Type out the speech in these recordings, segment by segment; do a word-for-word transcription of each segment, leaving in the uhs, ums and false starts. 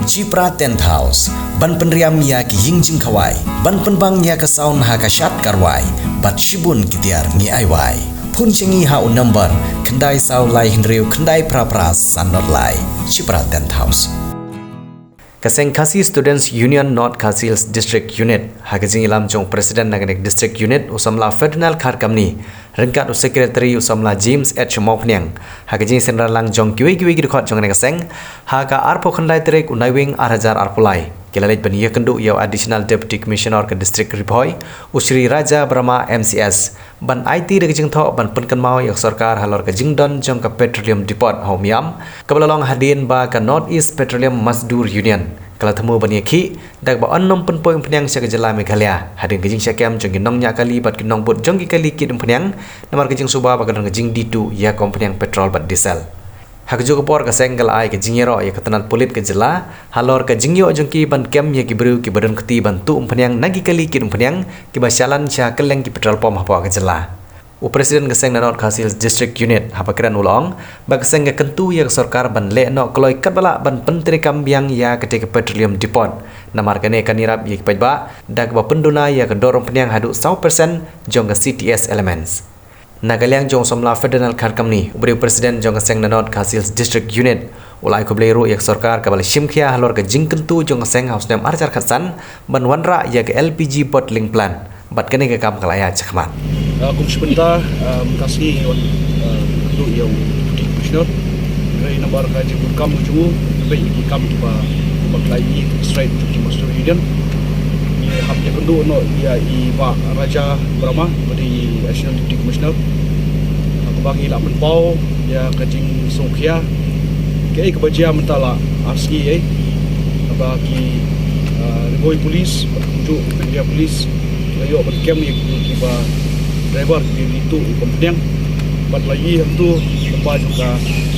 Chipra Tent House, ban pynriam ïa ki ïing jingkhawai, ban pynbang ïa ka sound ha ka shad ka rwai, bad shibun ki tiar ngi ai wai. Phone sha ngi ha u number khyndai saw lai hynriew khyndai phra phra san nod lai. Chipra Tent House. Ka seng Khasi Students Union North Khasi Hills District Unit, ha ka jingïalam jong President na kane ka District Unit, u samla Ferdinand Kharkamni, ryngkat u Secretary u samla James H Mawphniang, ha ka jingsynran lang jong kiwei kiwei ki dkhot jong kane ka seng, ha ka arphew khyndai tarik u Naiwieng ar hajar arphew lai, ki la leit ban ïakynduh ïa u Additional Deputy Commissioner ka District Ri Bhoi, u Shri Raja Brahma M C S, ban aiti da ka jingthoh ban pynkynmaw ïa ka sorkar halor ka jingdon jong ka Petroleum Depot ha Umiam, kaba la long hadien ba ka North East Petroleum Mazdoor Union ka la thmu ban ïakhih da kaba yn nym pynpoi umphniang sha ka jylla Meghalaya hadien ka jingshah kem jong ki nongñiah kali bad ki nongbud jong ki kali kit umphniang, namar ka jingsuba ba ka don ka jingdie tuh ïa ka umphniang petrol bad diesel. Ha kajuh ka por ka seng ka la ai ka jingïaroh ïa ka tnat pulit ka jylla halor ka jingïoh jong ki ban kem ïa ki briew kiba don kti ban tuh umphniang na ki kali kit umphniang kiba shalan sha kylleng ki petrol pump hapoh ka jylla. U President ka seng na North Khasi Hills District Unit haba kren u la ong ba ka seng ka kyntu ïa ka sorkar ban leh noh kloi katba lah ban pyntreikam biang ïa katei ka Petroleum Depot, namar kane kan ïarap ïa ki paidbah da kaba pynduna ïa ka dor umphniang haduh saw percent jong ka C T S elements. Na ka liang jong u samla Ferdinand Kharkamni, uba dei u President jong ka seng na North Khasi Hills District Unit, u la ai khublei ruh ïa ka sorkar kaba la shimkhia halor ka jingkyntu jong ka seng ha u snem ar hajar khatsan ban wanrah ïa ka L P G bottling plant, bad kane ka kam ka la ïaid shakhmat. Ah, kum shi bynta, ah, mynta ka sngi ngi wan, ah, kynduh ïa u Deputy Commissioner. Hynrei namar ka jingdonkam ka jong u, ngi peit ïa ki kam kiba, kiba ki la ïohi, ki strike jong ki Mazdoor Union. Ngi hap ïakynduh noh ïa i Bah Raja Brahma, uba dei i Additional Deputy Commissioner. Ah, kaba ngi la pynpaw ïa ka jingsngewkhia. Kaei kaba jia mynta la ar sngi ei. Kaba ki, ah, Ri Bhoi Police, bad kumjuh Meghalaya Police, la ïoh ban kem ïa ki, kiba driver ki dei tuh ïa ka umphniang. Bad la ïohi hangto lyngba jong ka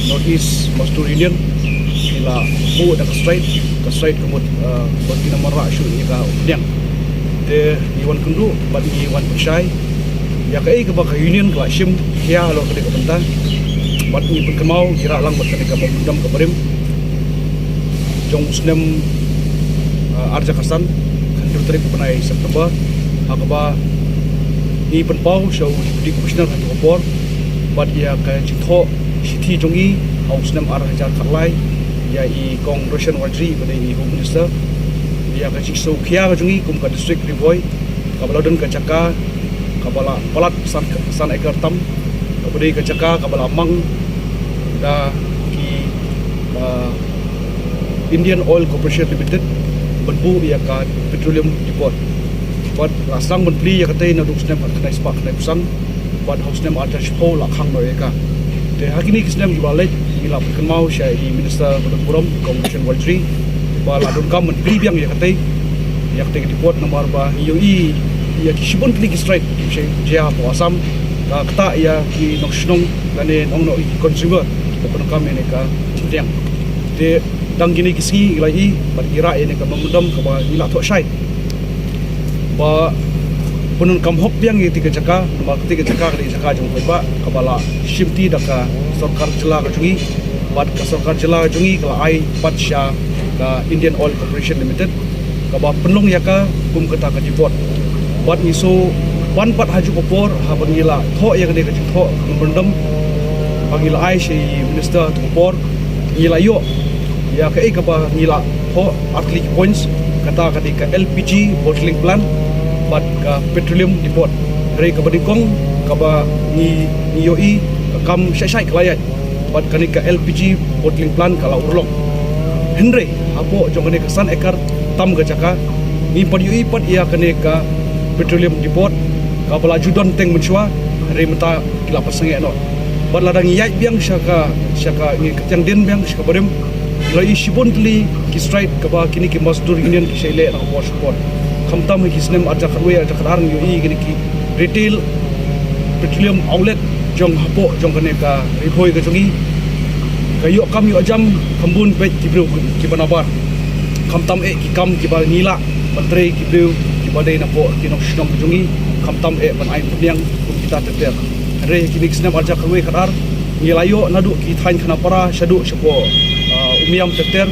North East Mazdoor Union, ki la buh da ka strike, ka strike ka mut, ah, ba kin ym wanrah shuh ïa ka umphniang. Te ngi wan kynduh bad ngi wan pynshai ïa kaei kaba ka union ka la shimkhia halor kane ka bynta. Bad ngi pynkynmaw, ngi rah lang bad kane ka memorandum ka barim jong u snem, ah, ar hajar khatsan, hynriew tarik u bnai September, ha kaba ngi pynpaw sha u Deputy Commissioner ha kato ka por, bad ïa ka jingthoh shithi jong ngi ha u snem ar hajar khatlai ïa i Kong Roshan Warjri, ba dei i Home Minister, ïa ka jingsngewkhia ka jong ngi kum ka District Ri Bhoi, kaba la don ka jaka kaba la palat san, san ekar tam, kaba dei ka jaka kaba la mang da ki, ah, Indian Oil Corporation Limited ban buh ïa ka Petroleum Depot. Bad la sdang ban plie ïa katei naduh u snem khatkhyndai spah khyndaiphew san, bad ha u snem ar hajar shiphew la khang noh ïa ka. Te ha kine ki snem kiba la leit, ngi la pynkynmaw sha i Minister ba don burom, Kong Roshan Warjri, ba la donkam ban plie biang ïa katei, ïa katei ka depot, namar ba ngi ïohi ïa ki shibun tylli ki strike ki shai jia hapoh Assam, ka ktah ïa ki nongshong lane ong noh ki consumer kiba pyndonkam ïa kane ka umphniang. Te dang kine ki sngi ngi la ïohi bad ngi rah ïa kane ka memorandum kaba ngi la thoh shai ba pyndonkam hok biang ïa katei ka jaka, namar katei ka jaka ka dei jaka jong u paidbah kaba la shimti da ka sorkar jylla ka jong ngi, bad ka sorkar jylla ka jong ngi ka la ai pat sha ka Indian Oil Corporation Limited kaba pynlong ïa ka kum kata ka depot. Bad ngi shu pan pat ha kajuh ka por haba ngi la thoh ïa kane ka jingthoh memorandum ba ngi la ai sha i Minister ha kato ka por, ngi la ïoh ïa kaei kaba ngi la thoh, ar tylli ki points, kata ka dei ka L P G bottling plant bad ka petroleum depot. Hynrei kaba nyngkong kaba ngi, ngi ïohi ka kam shai shai ka la ïaid, bad kane ka L P G bottling plant ka la urlong. Hynrei hapoh jong kane ka san ekar tam ka jaka, ngim pat ïohi pat ïa kane ka petroleum depot kaba la ju don teng mynshuwa, hynrei mynta ki la pynsangeh noh. Bad lada ngi ïaid biang sha ka, sha ka, ngi kyndit biang sha ka barim, ngi la ïohi shibun tylli ki strike kaba kine ki Mazdoor Union ki shah leh na ka por sha ka por. Khamtam ha ki snem ar hajar khatwei, ar hajar khatar ngi ïohi kine ki retail petroleum outlet jong hapoh jong kane ka Ri Bhoi ka jong ngi, ka ïoh kam ïoh jam kham bun beit ki briew kiba nabar. Khamtam eh ki kam kiba ngi lah ban trei ki briew kiba dei napoh ki nongshnong ka jong ngi, khamtam eh ban ai umphniang kum kita ter ter. Hynrei ha kine ki snem ar hajar khatwei khatar ngi la ïoh naduh ki thaiñ Khanapara shaduh shapoh, ah, Umiam ter ter,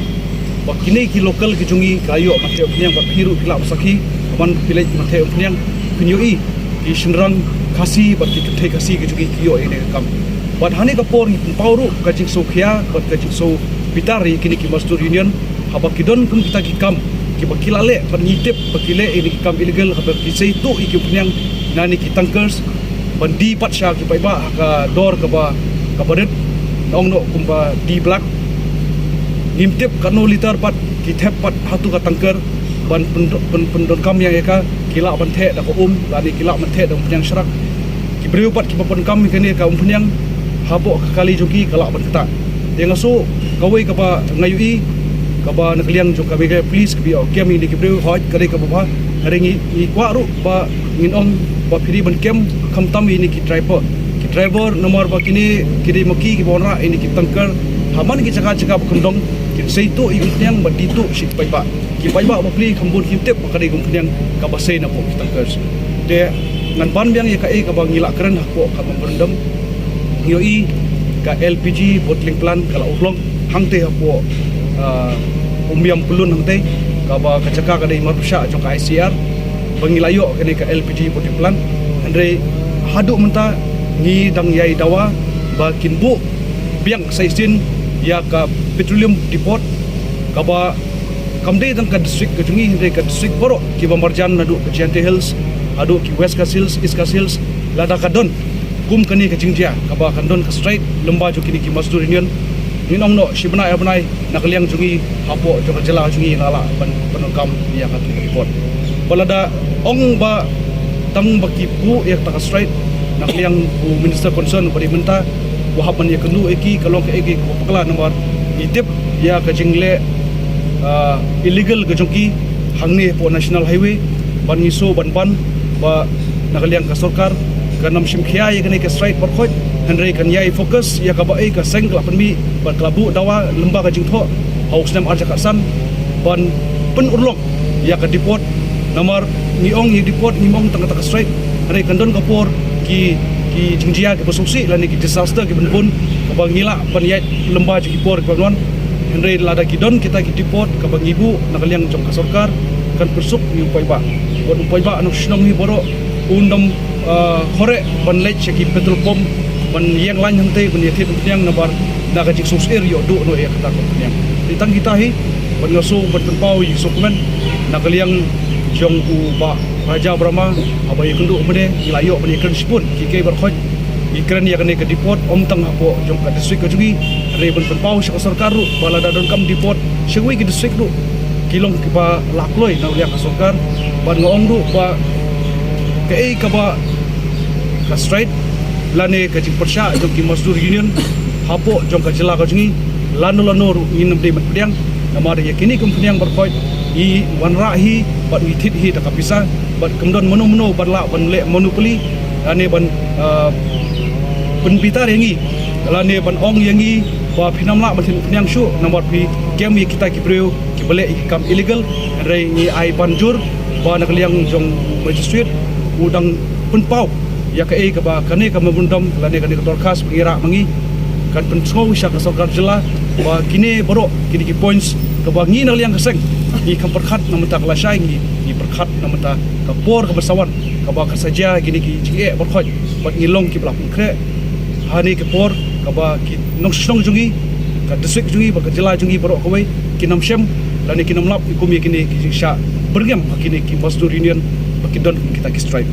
Ba kine ki local ki jong ngi ka ïoh ban theh umphniang, bad phi ruh ki lah ban sakhi, ban phi leit ban theh umphniang, phin ïohi ki shynrang Khasi bad ki kynthei Khasi ki jong ngi ki ïoh ïa kane ka kam. Bad ha kane ka por ngi pynpaw ruh ka jingsngewkhia bad ka jingsngewbitar ïa kine ki Mazdoor Union, haba ki don kum kita ki kam kiba ki la leh bad ngi tip ba ki leh ïa kine ki kam illegal, haba ki sei tuh ïa ki umphniang na kine ki tankers ban die pat sha ki paidbah ha ka dor kaba, kaba rit, ong noh kumba die black. Ngim tip katno litar pat ki thep pat ha tu ka tanker ban pyn-, pyn-, pyndonkam ïa ka, ki lah ban theh da ka um, lane ki lah ban theh da umphniang shrak. Ki briew pat kiba pyndonkam ïa kane ka umphniang hapoh ka kali jong ki ka lah ban ktah. Te nga sngew kawei kaba nga ïohi kaba na ka liang jong ka Meghalaya Police kaba ïoh kem ïa kine ki briew, hooid ka dei kaba bha. Hynrei ngi, ngi kwah ruh ba ngin ong ba phi dei ban kem khamtam ïa kine ki driver. Ki driver namar ba kine ki dei ma ki kiba wanrah ïa kine ki tanker. Ha man ki jaka jaka ba kyndong kin sei tuh ïa ka umphniang bad die tuh sha ki paidbah. Ki paidbah bapli kham bun kim tip ba ka dei ka umphniang kaba sei napoh ki tankers. Te ngan ban biang ïa kaei kaba ngi la kren hapoh ka memorandum. Ngi ïohi ka L P G bottling plant ka la urlong hangtei hapoh, ah, Umiam Pyllun hangtei, kaba ka jaka ka dei marpyrshah jong ka I C R. Ba ngi la ïoh kane ka L P G bottling plant. Hynrei haduh mynta ngi dang ïai dawa ba kin buh biang sa shisien ïa ka petroleum depot, kaba kam dei tang ka district ka jong ngi, hynrei ka district baroh kiba marjan, naduh ka Jaintia Hills haduh ki West Khasi Hills, East Khasi Hills, lada ka don kum kane ka jingjia kaba kan don ka strike lyngba jong kine ki Mazdoor Union, ngin ong noh shi bnai ar bnai na ka liang jong ngi hapoh jong ka jylla jong ngi la lah ban pyndonkam ïa ka depot. Ba lada ong ba tang ba ki buh ïa kata ka strike, na ka liang u minister concern uba dei mynta u hap ban ïakynduh ïa ki, ka long kaei kaei kaba bakla namar ngi tip ïa ka jingleh, ah, illegal ka jong ki hangne hapoh National Highway. Bad ngi sngew ban ban ba na ka liang ka sorkar kan ym shim khia ïa kane ka strike baroh khoit, hynrei kan ïai focus ïa kaba ei ka seng ka la pynmih bad ka la buh dawa lyngba ka jingthoh ha u snem ar hajar khatsan ban pynurlong ïa ka depot. Namar ngi ong ïa depot ngim ong tang kata ka strike, hynrei kan don ka por ki, ki jingjia kiba sngewsih lane ki disaster kiba bun kaba ngi lah ban ïaid lyngba jong ki por kiba wan. Hynrei lada ki don kita ki depot kaba ngi buh na ka liang jong ka sorkar, kan pynsuk ïa u paidbah. Wat u paidbah nongshong shnong hi baroh un dang, ah, khreh ban leit sha ki petrol pump ban ïeng lain hangtei ban ïathied umphniang namar na ka jingsngewsih ïoh duh noh ïa kata ka umphniang. Te tang kita hi bad nga sngew ban pynpaw ïa ki sngewkmen na ka liang jong u Bah Raja Brahma, haba ïakynduh mynne ngi la ïoh ban ïakren shibun kiei kiei baroh khoit. Ngi kren ïa kane ka depot ym tang hapoh jong ka district ka jong ngi, hynrei ban pynpaw sha ka sorkar ruh ba lada donkam depot sha kiwei ki district ruh ki long kiba la kloi na ka liang ka sorkar. Bad nga ong ruh ba kaei kaba ka strike lane ka jingpyrshah jong ki Mazdoor Union hapoh jong ka jylla ka jong ngi, lano lano ruh ngin ym dei ban pdiang. Namar ïa kine ki umphniang baroh khoit ngi wanrah hi bad ngi thied hi da ka pisa, bad kam don mano mano ban lah ban leh monopoly lane ban, ah, pynbitar ïa ngi lane ban ong ïa ngi ba phin ym lah ban thied umphniang shuh namar phi kem ïa kita ki briew kiba leh ïa ki kam illegal. Hynrei ngi ai ban jur ba na ka liang jong u magistrate u dang pynpaw ïa kaei kaba kane ka memorandum lane kane ka dorkhas ba ngi rah ma ngi kan pynsngew sha ka sorkar jylla ba kine baroh kine ki points kaba ngi na ka liang ka seng ngi kham pyrkhat na ka bynta ka lashai, ngi, ngi pyrkhat na ka bynta ka por kaba sa wan kaba kan sa jia kine ki jingeh baroh khoit bad ngi long kiba la pynkhreh ha kane ka por kaba ki nongshong shnong jong ngi, ka district jong ngi bad ka jylla jong ngi baroh kawei kin ym shem lane kin ym lap ïa kum ïa kine ki jingshah byrngem ha kine ki Mazdoor Union ba ki don kum kita ki strike.